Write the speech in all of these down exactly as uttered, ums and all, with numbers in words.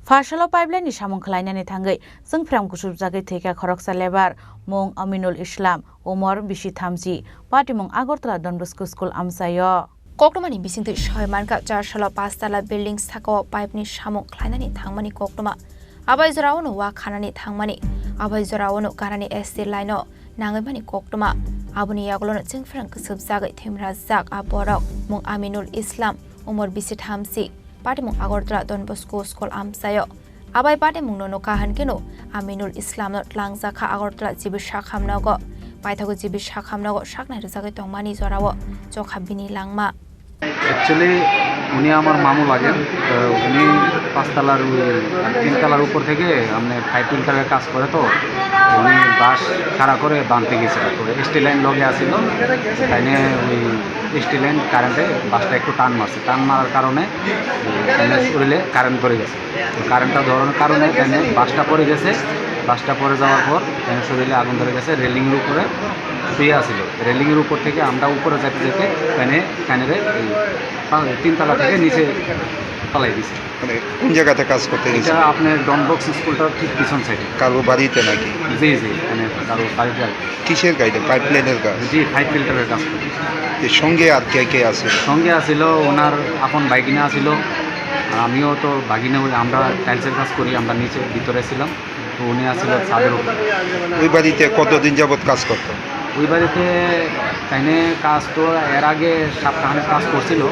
Pharsalo pipeline ni samung khlainani thangwi chwngphrang kusubjagwi thwikha khoroksa lebar, mung Aminul Islam, umor bisi thamchi, patimung Agartala Don Bosco School amchaio. Koktwmani bisingtwi soi mankha, char salo pachtala building sakao pipe ni samung khlainani thangmani koktwma. Abai jorao no wa khanani thangmani, abai jorao no garani S T line o nangwi mani koktwma. Aboni yagulo no chwngphrang kusubjagwi thwimrajak a borok, mung Aminul Islam, umor bisi thamchi, patimung Agartala Don Bosco School amchaio. Abai patimung no nukha hankhe no Aminul Islam no tlangjakha Agartala G B Sakham nogo. Paithago G B Sakham nogo saknai rwjagwi tongmani jorao chokha bini langma. Actually, উনি আমার মামু লাগে। তো উনি পাঁচতলার ওই তিনতলার উপর থেকে, মানে, ফাইভ ফিল্টারে কাজ করে। তো উনি বাঁশ খাড়া করে বাঁধতে গেছিল, তো এসটি লাইন লগে আসিল, তাই নিয়ে ওই এসটি লাইন কারেন্টে বাঁশটা একটু টান মারছে। টান মারার কারণে, উম, মানে, শরীরে কারেন্ট ধরে গেছে। তো কারেন্টটা ধরানোর কারণে এখানে বাঁশটা পড়ে গেছে। বাঁশটা পড়ে যাওয়ার পর এখানে শরীরে আগুন ধরে গেছে। রেলিংয়ের উপরে শুয়ে আছিল। রেলিংয়ের উপর থেকে আমরা উপরে যেতে যেতে এখানে, এখানে এই পা-, তিনতলা থেকে নিচে ফালাই দিছে। মানে কোন জায়গাতে কাজ করতে গেছে? এটা আপনার ডন বক্স স্কুলটার ঠিক পিছন সাইডে। কারো বাড়িতে নাকি? জি, জি, মানে কারো বাড়িতে আর কি। কিসের কাজ? পাইপ লাইনের কাজ? জি, ফাইভ ফিল্টারের কাজ করে। এর সঙ্গে আর কে কে আছে? সঙ্গে আছিল ওনার আপন ভাগিনা আছিল, আর আমিও তো ভাগিনা হই, আমরা টাইলসের কাজ করি, আমরা নিচে ভিতরে ছিলাম, তো উনি আছিল ছাদের উপরে। ওই বাড়িতে কতদিন যাবত কাজ করতো? ওই বাড়িতে তাইনে কাজ তো এর আগে সপ্তাহখানেক কাজ করছিল,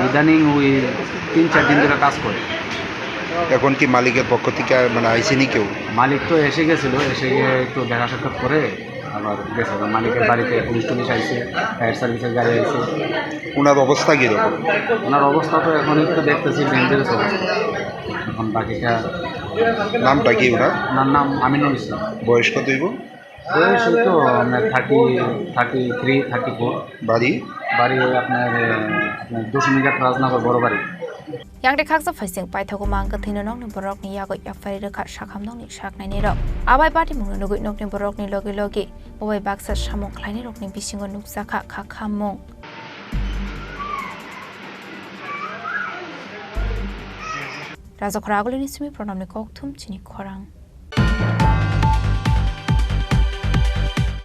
ইদানিং ওই তিন চার দিন ধরে কাজ করে। এখন কি মালিকের পক্ষ থেকে, মানে, আইসেনি কেউ? মালিক তো এসে গেছিল, এসে গিয়ে একটু দেখা সাক্ষাৎ করে আবার গেছে। মালিকের বাড়িতে পুলিশ টুলিশ আইছে, ফায়ার সার্ভিসের গাড়ি আইছে। ওনার অবস্থা কিরকম? ওনার অবস্থা তো এখন একটু দেখতেছি ডেঞ্জারাস অবস্থা। এখন বাকিটা নামটা কি ওনার? ওনার নাম আমিনুল ইসলাম। বয়স কত হইব? বয়স এই তো আপনার thirty, thirty three, thirty four. বাড়ি? বাড়ি ওই আপনার, আহ, আপনার দশমীঘাট রাজনগর বড় বাড়ি। Yang de khaksa phaising paithago mang kwthwino nokni borokni yago yapharwi rwkha sakham nokni saknaini rok. Abai patimungno nugwi nokni borokni logi logi bobai baksa samung khlainai rokni bisingo nukjakha kha khammung. Rajakhora Agulini simi Pranamni kokthum chini khorang.